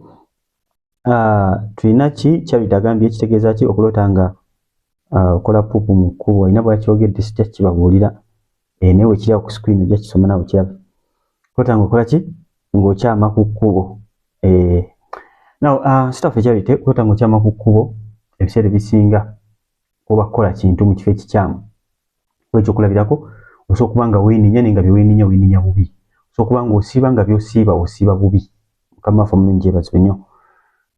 Tulina ki? Charity agambye kitegeeza ki okuloota nga okola pupu mu kkubo? Alina bw'akyogedde sijja kibabuulira. Naye bwe kiri awo ku screen ojja kisoma naawe okirabe. Okuloota ng'okola ki? Ng'okyama ku kkubo. Now Sister Charity, okuloota ng'okyama ku kkubo ebiseera ebisinga oba kukola kintu mu kifo ekikyamu. Ekyokulabirako osobola okuba nga weenenya naye nga bye weenenya weenenya bubi. Osobola okuba ng'osiiba nga by'osiiba osiiba bubi. Mukama waffe omulungi yeebazibwe nnyo.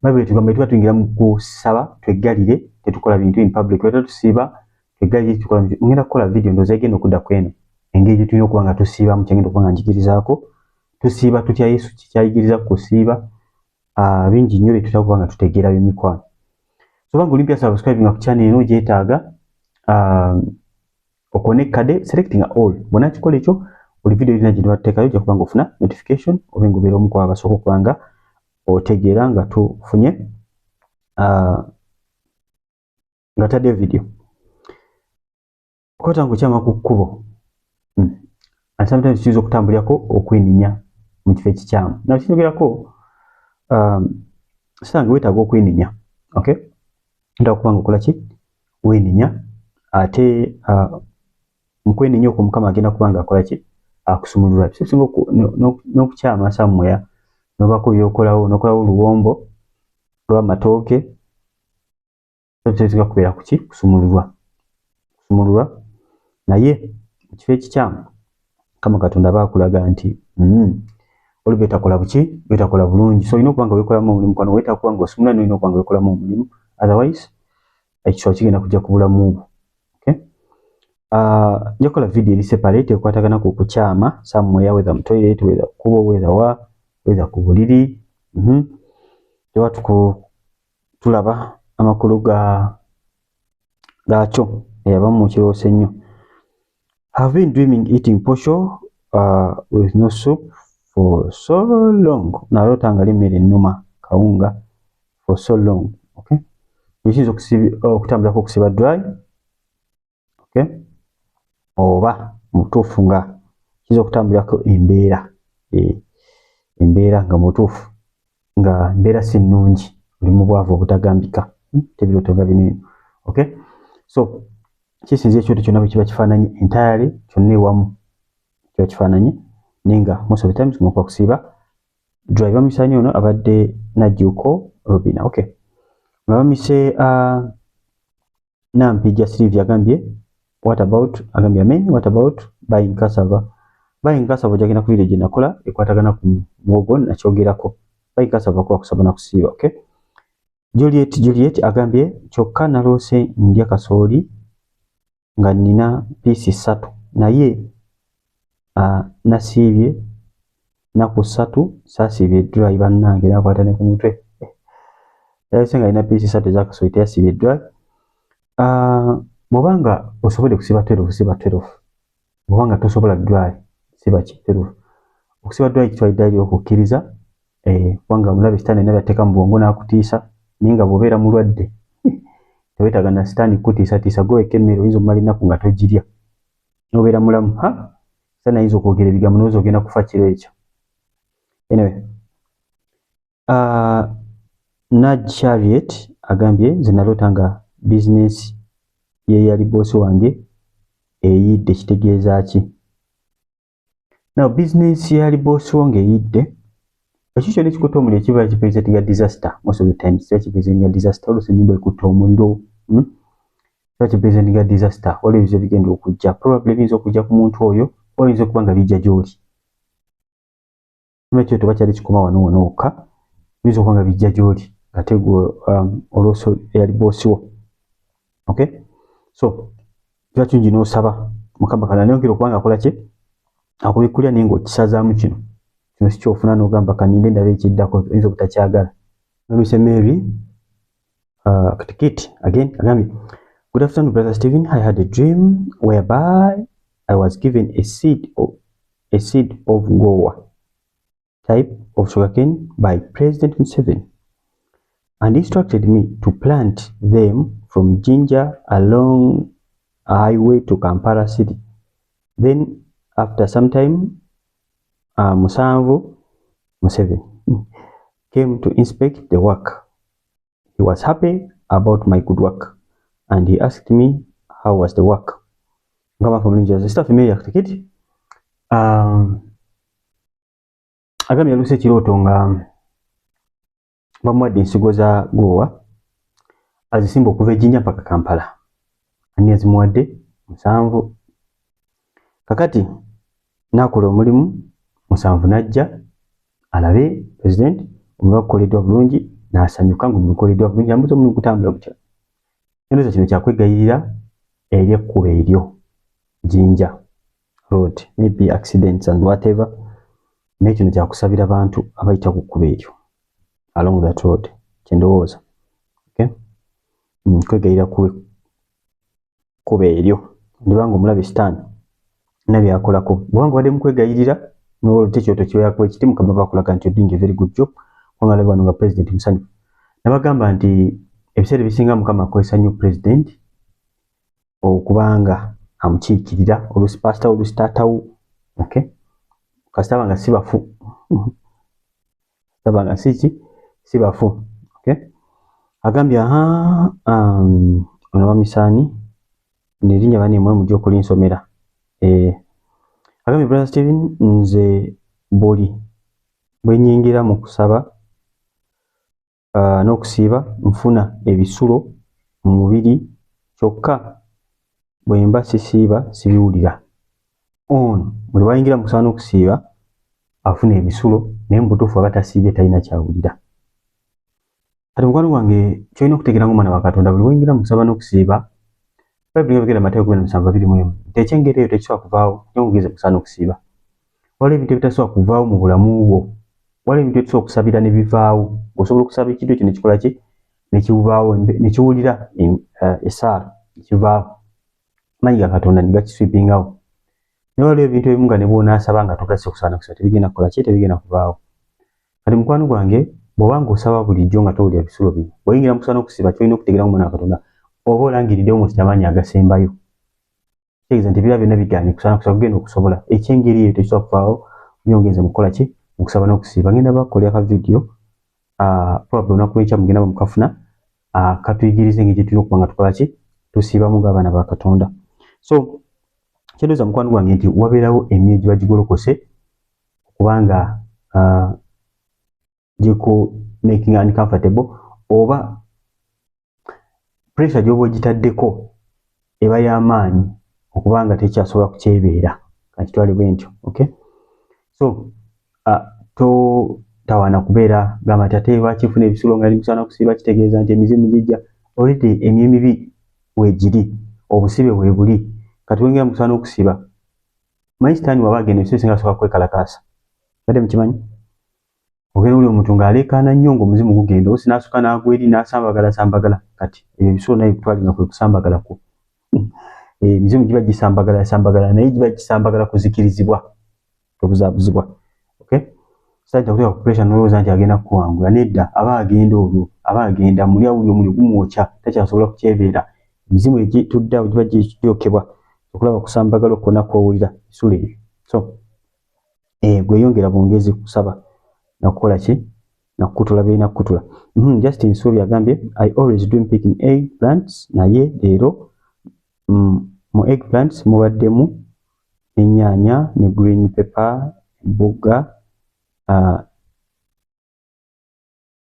Bayibuli etugamba tuba tuyingira mu kusaba tweggalire tetukola bintu in public. Bwe tuba tusiiba tweggalire tetukola bintu. Ngenda kukola video ndowooza egenda okudda ku eno engeri gye tulina okuba nga tusiibamu kyengenda okuba nga njigirizaako. Tusiiba tutya? Yesu ki kyayigiriza ku kusiiba? Bingi nnyo bye tutera okuba nga tutegeera by'emikwano. So oba ng'oli mpya subscribe nga ku channel eno gyetaaga okone ekkadde selecting all. Bw'onaakikola ekyo buli video yonna gye tuteekayo ojja kuba ng'ofuna notification obe ng'obeera omu ku abasooka okuba nga otegeera nga tufunye nga taddeyo video. Okuloota ng'okyama ku kkubo. And sometimes kiyinza okutambulirako okwenenya mu kifo ekikyamu. Now kinyogerako sitange weetaaga okwenenya. Okay? Weetaaga okuba ng'okola ki? Weenenya ate mu kwenenya okwo Mukama agenda kuba ng'akola ki? Akusumulula. Ebiseera ebisinga n'okukyama somewhere n'obaako by'okolawo, n'okolawo oluwombo lw'amatooke ebiseera kubeera ku ki? Kusumululwa. Kusumululwa naye mu kifo ekikyamu Mukama Katonda aba akulaga nti oli by'otakola buki? By'otakola bulungi. So olina okuba nga weekolamu omulimu mukwano, weetaaga okuba ng'osumulula naye olina okuba nga weekolamu omulimu otherwise ekiswa kigenda kujja ku bulamu bwo. Okay? Nja kukola video eri separate ekwatagana ku kukyama somewhere, whether mu toilet, whether kkubo, whether wa, whether ku buliri. Tewa tulaba amakulu ga gaakyo abamu mukiroose nnyo. Have been dreaming eating posho with no soup for so long. Naloota nga emmere ennuma kawunga for so long. Okay, ekiyinza okutambulako okusiba dry. Okay, oba mutuufu nga kiyinza okutambulirako embeera, embeera nga mutuufu nga mbeera si nnungi, oli mu bwavu obutagambika, tebirooto nga binene. Okay, so kisinza ekyoto kyonna bwe kiba kifaananye entirely kyonna ewamu kiba kifaananye, naye nga most of the times mukuba kusiiba dry. Bamusaani ono abadde Najjuuko Robina. Okay, bamise Nampijja Sylvia agambye, what about, agambye amen, what about buying cassava? Buying cassava ojagenda ku video gye nakola ekwatagana ku muwogo, nakyogerako. Buying cassava kuba kusaba na kusiiba. Okay, Juliet, Juliet agambye, kyokka naloose ndya kasooli nga nnina piisi 3, naye nasiibye nnaku 3, saasiibye dry. Bannange, nakwata ne ku mutwe. Yalose nga alina piisi 3 ezakasooli, teyasiibye dry. Bw'obanga osobodde kusiba 12, siba 12. Bw'obanga tosobola dry, siba ki 12. Okusiba dry kitwala eddala okukkiriza, kubanga omulabe sitaani alina by'ateeka mu bwongo n'akutiisa, naye nga bw'obeera mulwadde teweetaaga na sitaani kukutiisatiisa. Gwe wekka emmere oyinza okumala ennaku nga togirya n'obeera mulamu. Ha, sitaani ayinza okwogera ebigambo n'owooza ogenda kufa kiro ekyo. Anyway, Naj Chariot agambye, nze naloota nga bizinensi ye yali boosi wange eyidde, kitegeeza ki? Now, bizinensi ye yali boosi wo ng'eyidde, ekyo kyonna ekikutte omuliro kiba kipresentinga disaster. Most of the times kiba kipresentinga disaster. Oluusi ennyumba ekutte omuliro, Kiba kipresentinga disaster. Waliwo ebizibu ebigenda okujja, probably biyinza okujja ku muntu oyo oba biyinza okuba nga bijja gy'oli. Kiba ekyo tebakyali kikoma wano wano wokka, biyinza okuba nga bijja gy'oli ate gwe olwoso eyali boosi wo. Okay, so kiba kirungi n'osaba Mukama kana nayongera okuba nga akola ki, akubikkulira, naye ng'okisazaamu kino kino si kyofuna n'ogamba kaninde ndabe ekiddako, oyinza obutakyagala. Mise Mary Katikiti again agambye, good afternoon, Brother Stephen. I had a dream whereby I was given a seed of guava type of sugarcane by President Museveni and instructed me to plant them from Jinja along a highway to Kampala city. Then after some time, Musanvu Museveni came to inspect the work. He was happy about my good work and he asked me how was the work. Ngamba family staff Mary Katikiti agambye yaluuse ekirooto nga bamuwadde ensigo za guava azisimba okuva e Jinja mpaka Kampala. Ani yazimuwadde? Musanvu. Kakati n'akola omulimu, Musanvu n'ajja alabe president omulimu gukoleddwa bulungi, n'asanyuka ng'omulimu gukoleddwa bulungi, amubuuza omulimu gutambula gutya. Endowooza kino kyakwegayirira eri ekkubo eryo Jinja road, maybe accidents and whatever, naye kino kyakusabira bantu abayita ku kkubo eryo, along that road, kyendowooza. Okay? Kwegayirira ku kkubo eryo, ndibanga omulabe sitaani na byakolako bwanga obadde mukwegayirira n'olute ekyoto kibeerako ekiti, Mukama bakulaga nti you're doing a very good job, kubanga alaba wano nga president musanyufu. Nabagamba nti ebiseera ebisinga Mukama akozesa nnyo president okubanga amukiikirira, oluusi pasita, oluusi taatawo. Okay, kasita nga si bafu, kasita nga si ki, si bafu. Okay, agambye aha, ono bamisaani nerinnya banemwe mujja okulinsomera. Agambye, Brother Steven, nze buli bwe nnyingira mu kusaba n'okusiiba nfuna ebisulo mu mubiri, kyokka bwe mba sisiiba sibiwulira. Ono buli bwayingira mu kusaba n'okusiiba afuna ebisulo, naye mu butuufu aba tasiibye, talina kyawulira. Kati mukwano gwange, kyolina okutegeera ng'omwana wa Katonda, buli bwoyingira mu kusaba n'okusiiba Bayibuli yogera Matayo 17:21 nti ekyengeri eyo tekisobola kuvaawo nyongeza kusaana okusiiba. Waliwo ebintu ebitasobola kuvaawo mu bulamu bwo, waliwo ebintu ebitusobola okusabira ne bivaawo. Osobola okusaba ekintu ekyo nekikola ki, nekiwuvaawo, nekiwulira essaala nekivaawo, maanyi ga Katonda ne gakiswipingawo. Naye waliwo ebintu ebimu nga ne bw'onaasaba nga togasse okusaana kusaba tebigenda kukola ki, tebigenda kuvaawo. Kati mukwano gwange, bw'oba ng'osaba bulijjo nga towulira bisulo bino, bw'oyingira mu kusaba n'okusiiba ky'olina okutegeera ng'omwana wa Katonda, oba olangiriddewo mu amaanyi agasembayo. Kitegeeza nti ebirala byonna bigaanye, kusaba na kusiiba kugenda okusobola. Eky'engeri eyo tekisobola kuvaawo byongenze mu kukola ki, mu kusaba n'okusiiba. Ngenda bakolera ka vidiyo, probably olunaku lw'enkya mugenda bamukafuna, katuyigirize engeri gye tulina okuba nga tukola ki, tusiibamu ng'abaana ba Katonda. So kyendowooza mukwano gwange nti wabeerawo emyoyo giba gigolokose okubanga giku making uncomfortable, oba pressure gy'oba ogitaddeko eba y'amaanyi okubanga tekyasobola kukyebeera, kankitwale bwe ntyo. Okay, so totawaana kubeera gamba nti ate lwaki nfuna ebisulo nga ndi musaana kusiiba, kitegeeza nti emizimu gijja. Already emyoyo emibi weegiri, obusibe weebuli. Kati wengera mu kusaana okusiiba, manyi sitaani waba agenda ebiseera ebisinga asooka kwekalakaasa. Badde mukimanyi ogenda oli omuntu ng'aleekaana nnyo ng'omuzimu gugenda osi n'asooka n'agwa eri n'asambagala sambagala. Kati ebyo ebisulo naye bitwale nga kwe kusambagala kwo. Emizimu giba gisambagala sambagala, naye giba gisambagala kuzikirizibwa, tobuzaabuzibwa. Okay, sitaani takuteeka ku pressure n'olowooza nti agenda kukuwangula. Nedda, aba agenda olwo aba agenda muli awuli omuliro gumwokya, takyasobola kukyebeera. Emizimu egitudde awo giba gyokebwa okulaba kusambagala kwonna kw'owulira bisulo ebyo. So gweyongera bwongezi kusaba nakukola ki, nakukutula birina kukutula. Justin Suubi agambye I always dream picking egg plants, naye leero mu egg plants mubaddemu ennyaanya ne green pepper, ebbuga.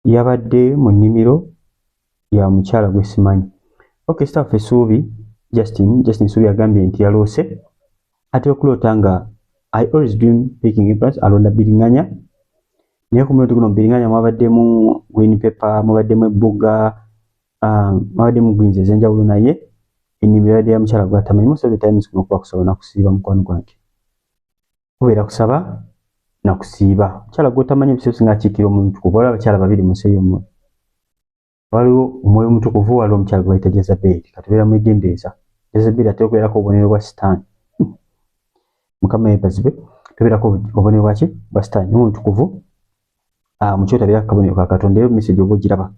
Yabadde mu nnimiro ya mukyala gwe simanyi. Okay, staff Suubi Justin Suubi agambye nti yaloose atera okuloota nga I always dream picking egg plants, alonda bbiringanya, naye ku mulundi guno mu bbiringanya mwabaddemu green pepper, mubaddemu ebbuga, mubaddemu greens ez'enjawulo, naye ennimiro yabadde ya mukyala gw'atamanyi. Most of the times kuno kuba kusaba nakusiiba mukwano gwange, kubeera kusaba na kusiiba. Mukyala gw'otamanyi ebiseera ebisinga akiikira omwoyo omutukuvu. Waliwo abakyala babiri mu nsi ey'omwoyo, waliwo omwoyo omutukuvu, waliwo omukyala gwe bayita Jezebeli. Kati beera mwegendereza, Jezebeli atera okubeerako obubonero bwa sitaani. Mukama yeebazibwe, tubeerako obubonero bwaki, bwa sitaani. Omwoyo omutukuvu mu kyoto abeerako akabonero ka Katonda, era message oba ogiraba.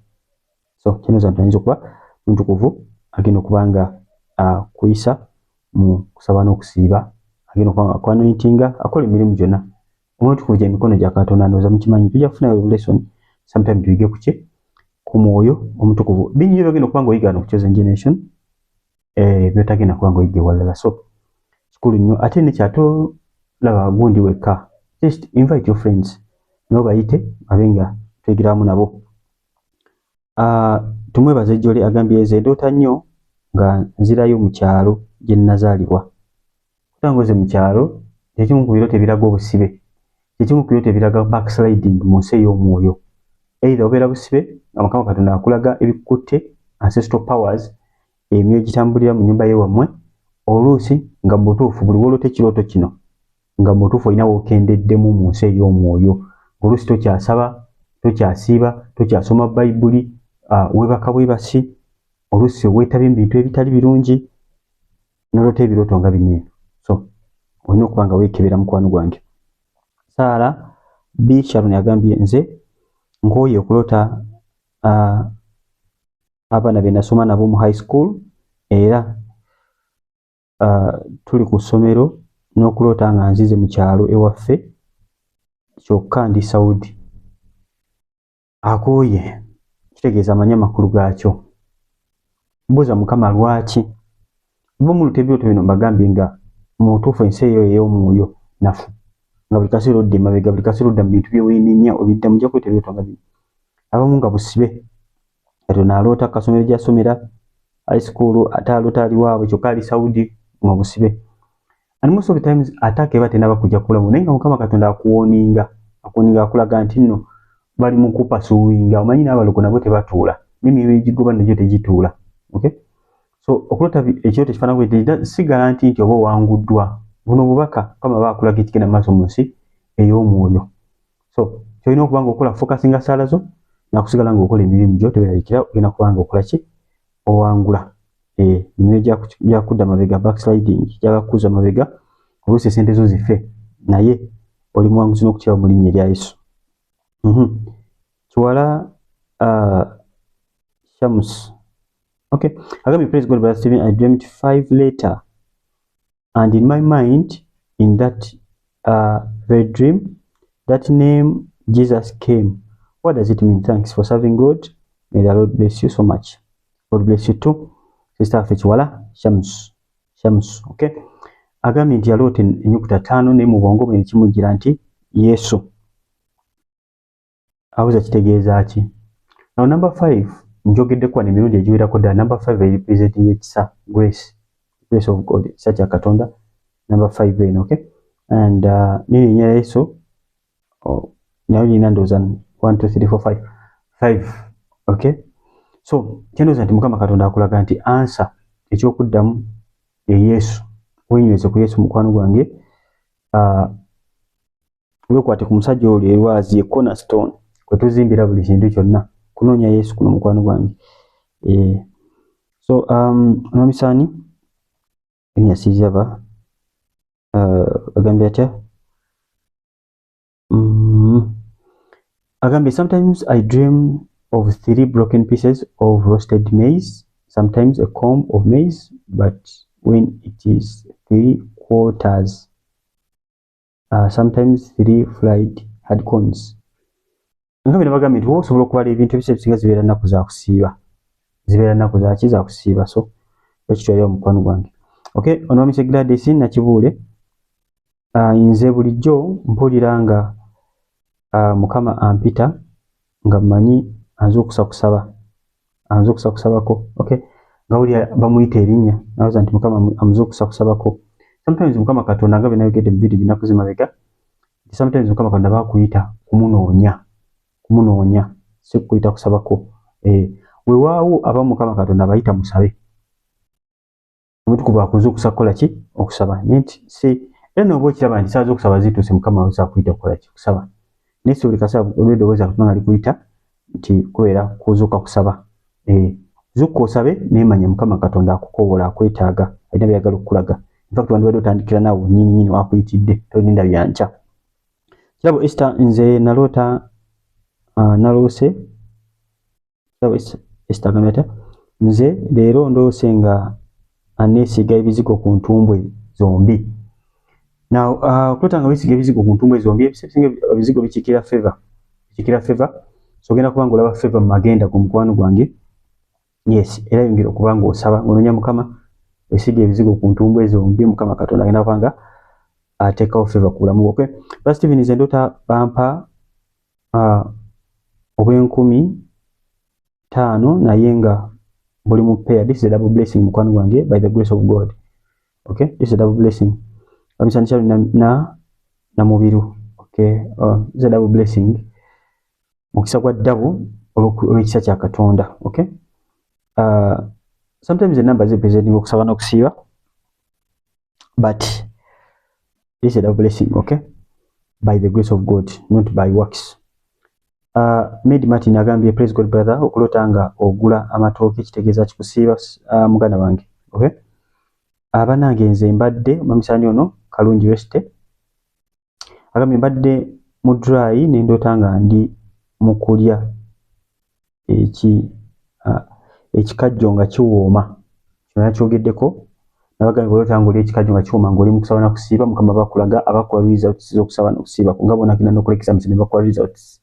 So kyenooza nti ayinza okuba omutukuvu agenda okuba nga akuyisa mu kusaba n'okusiiba, agenda okuba nga akuanointinga, akola emirimu gyonna. Omwoyo omutukuvu gye mikono gya Katonda, ndowooza mukimanyi. Tujja kufunayo lesson sometime tuyige ku ki, ku mwoyo omutukuvu. Bingi nnyo byogenda okuba ng'oyiga wano ku Chosen Generation, byotagenda kuba ng'oyiga ewalala. So kikulu nnyo. Ate nekyatolaba gundi wekka, just invite your friends nabo bayite babe nga twegira wamu nabo. Tumwebaze Jole agambye nze ndoota nnyo nga nzirayo mu kyalo gye nnazaalibwa. Kutangoze mu kyalo kyekimu ku birooto ebiraga obusibe, kyekimu ku birooto ebiraga backsliding mu nsi ey'omwoyo. Either obeera busibe nga Mukama Katonda akulaga ebikutte, ancestral powers, emyoyo gitambulira mu nnyumba y'ewammwe, oluusi nga mu butuufu buli w'oloota ekirooto kino nga mu butuufu olina w'okendeddemu mu nsi ey'omwoyo, ng'oluusi tokyasaba, tokyasiiba, tokyasoma Bayibuli, weebaka bwebasi, oluusi weetabye mu bintu ebitali birungi, n'oloota ebirooto nga bino eno. So olina okuba nga weekebera mukwano gwange. Saara B Sharon agambye nze nkooye okuloota abaana be nasoma nabo mu high school, era tuli ku ssomero, n'okuloota nga nzize mu kyalo ewaffe kyokka ndi Saudi. Akooye kitegeeza amanyi amakulu gaakyo. Buuza Mukama lwaki oba muluta ebirooto bino. Mbagambye nga mu butuufu ensi eyo ey'omwoyo nafu, nga buli kaseera odda emabega, buli kaseera odda mu bintu bye weenenya obiddamu, ojja kuleeta ebirooto nga bino. Abamu nga busibe, kati ono aloota kasomero gy'asomera high school, ate aloota ali waabwe kyokka ali Saudi mu busibe. And most of the times attack eba tenaba kujja kulamu, naye nga Mukama Katonda akuwoninga, akuwoninga, akulaga nti nno bali mu kupursuinga. Omanyi n'abalogo nabo tebatuula, n'emyoyo egigoba nagyo tegituula. Okay, So okuloota ekirooto ekifaanana bwe si guarantee nti oba owanguddwa. Buno obubaka Mukama aba akulaga ekigenda mu maaso mu nsi ey'omwoyo. So kyolina okuba nga okola, focusinga saala zo nakusigala ng'okola emirimu gyo, teweeraliikira, ogenda kuba nga okola ki? Owangula. Emyoyo gyakudda mabega, backsliding, gyagala kukuza mabega, oluusi esente zo zife, naye oli muwanguzi n'okukirawo mu linnya erya Yesu. Kiwala Shams. Okay. Agambye, "Praise God, Brother Stephen. I dreamt five letter and in my mind, in that very dream, that name Jesus came. What does it mean? Thanks for serving God. May the Lord bless you so much." God bless you too. Sister waffe Kiwala Shams. Shams, okay? Agambye nti yaloota ennyukuta 5, naye mu bwongo bwe ne kimujjira nti Yesu. Abuuza kitegeeza ki? Now number 5, njogeddeko wano emirundi egiwerako ddala, number 5 erepresenting ekisa, grace, grace of God, ekisa kya Katonda, number 5 eno, okay? And nini erinnya lya Yesu, oh, nayo lirina ndowooza 1 2 3 4 5 5, okay? So kyendowooza nti Mukama Katonda akulaga nti answer, ekyokuddamu ye Yesu. Wenyweze ku Yesu, mukwano gwange. Weekwate ku musajja olwo erwazi, ye cornerstone kwe tuzimbira buli kintu kyonna, kunoonya Yesu kuno, mukwano gwange. So omwamisaani eniasizaba agambye atya? Agambye, "Sometimes I dream of three broken pieces of roasted maize, sometimes a comb of maize, but when it is three quarters, sometimes three fried hard corns." Nga bino bagambye nti wowe osobola okubala ebintu, ebiseera ebisinga zibeera nnaku za kusiiba, zibeera nnaku zaki? Za kusiiba. So ekitwalira, omukwano gwange. Okay, ono Miss Gladys Nakibuule, nze bulijjo mpulira nga Mukama ampita nga mmanyi anzuukusa kusaba, anzuukusa kusabako. Okay, nga wulira bamuyita erinnya, nawoza nti Mukama amuzuukusa kusabako. Sometimes Mukama Katonda, nga bwe nayogedde mu video binaku zimabega, nti sometimes Mukama Katonda bakuyita kumunoonya, kumunoonya, si kuyita kusabako. Weewaawo aba Mukama Katonda abayita musabe, omutukuvu akuzuukusa kukola ki? Okusaba. Naye nti si era nooba okiraba nti saawa z'okusaba zituuse, Mukama aweza akuyita kukola ki? Kusaba. Naye si buli kaseera olw'eddoboozi Katonda nga likuyita nti kubeera kuzuuka kusaba. Zuukuka osabe, naye manya Mukama Katonda akukowoola, akwetaaga, alina by'ayagala okukulaga. In fact wandibadde otandikira naawe nnyini nnyini wakuyitidde, tolinda byankya. Kirabo Esther, nze naloota, naloose. Kirabo Esther agambye atya? Nze leero ndoose nga aneesiiga ebizigo ku ntumbwe zombi. Now okuloota nga weesiiga ebizigo ku ntumbwe zombi, ebisinga ebizigo bikiikira favor, bikiikira favor. So ogenda kuba nga olaba favor mu magenda go, mukwano gwange. Yes, era yongera okuba nga osaba, ng'onoonya Mukama, wesiiga ebizigo ku ntumbwe zombi, Mukama Katonda agenda kuba nga ateekawo favor ku bulamu bwo. Okay, Pastor Steven, nze ndoota bampa obw'enkumi 5 naye nga buli mu pair. This is a double blessing, mukwano gwange, by the grace of God. Okay, this is a double blessing. Bamisanisha na mubiru. Okay, this is a double blessing, mukisa gwa double olw'ekisa kya Katonda. Okay, sometimes the numbers representing okusaba n'okusiiba, but this is a double blessing, okay, by the grace of God, not by works. Medi Martin agambye, "Praise God, brother. Okuloota nga ogula amatooke kitegeeza kikusiiba?" Muganda wange, okay. Abanange, nze mbadde omamisani ono Kalungi Weste agambye, mbadde mu dry ne ndoota nga ndi mu kulya ekikajjo nga kiwooma. Kino nakyogeddeko, nabagambye bw'oloota ng'olya ekikajjo nga kiwooma ng'oli mu kusaba na kusiiba, Mukama bakulaga, abakuwa results z'okusaba n'okusiiba, nga bw'onaagenda n'okola exams ne bakuwa results.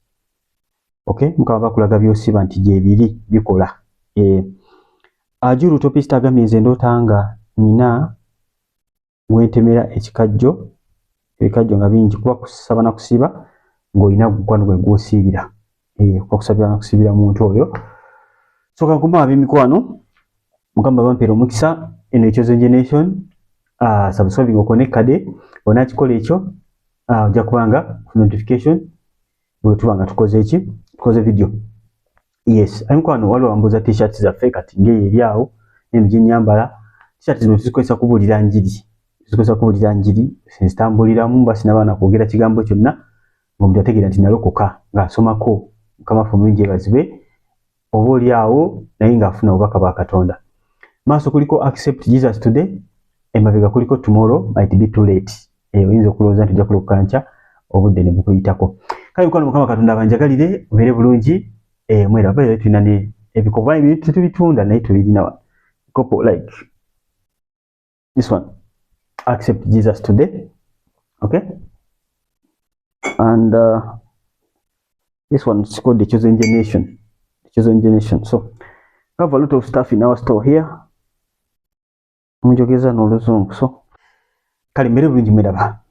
Okay, Mukama bakulaga by'osiba nti gyebiri bikola. Ajuru Topista agambye, nze ndoota nga nina wentemera ekikajjo, ebikajjo nga bingi. Kuba kusaba na kusiiba ng'olina mukwano gwe gw'osiibira. Kuba kusabira na kusiibira muntu oyo. So kankoma, ab'emikwano, Mukama bampeera omukisa. Eno Chosen Generation, subscribing okone kade onakikola ekyo, ojja kubanga notification bwe tuba nga tukoze eki? Tukoze video. Yes, emikwano, waliwo wambuuza T-shirts zaffe, kati ngeyo eri awo. Neno gyenyambala, T-shirt zino tuzikozesa kubuulira njiri, tuzikozesa kubuulira njiri. Nzitambuliramu mba sinabaana kwogera kigambo kyonna, ng'omuntu ategeera nti nalokoka ng'asomako. Mukama waffe omulungi yeebazibwe. Oba oli awo naye ng'afuna obubaka bwa Katonda. Maaso kuliko "Accept Jesus today", emabega kuliko "Tomorrow might be too late". Oyinza okulowooza nti ojja kulokoka nkya, obudde ne bukuyitako. Kale mukwano, Mukama Katonda abanjagalire, obeere bulungi. Mweraba era tulina ne ebikopo, ebintu tetubitunda naye tubirina wano, ebikopo like this one, "Accept Jesus today", okay, and this one is called "The Chosen Generation", "The Chosen Generation". So we have a lot of stuff in our store here. Munjogeza n'oluzungu, so kale mbere bulungi, mweraba.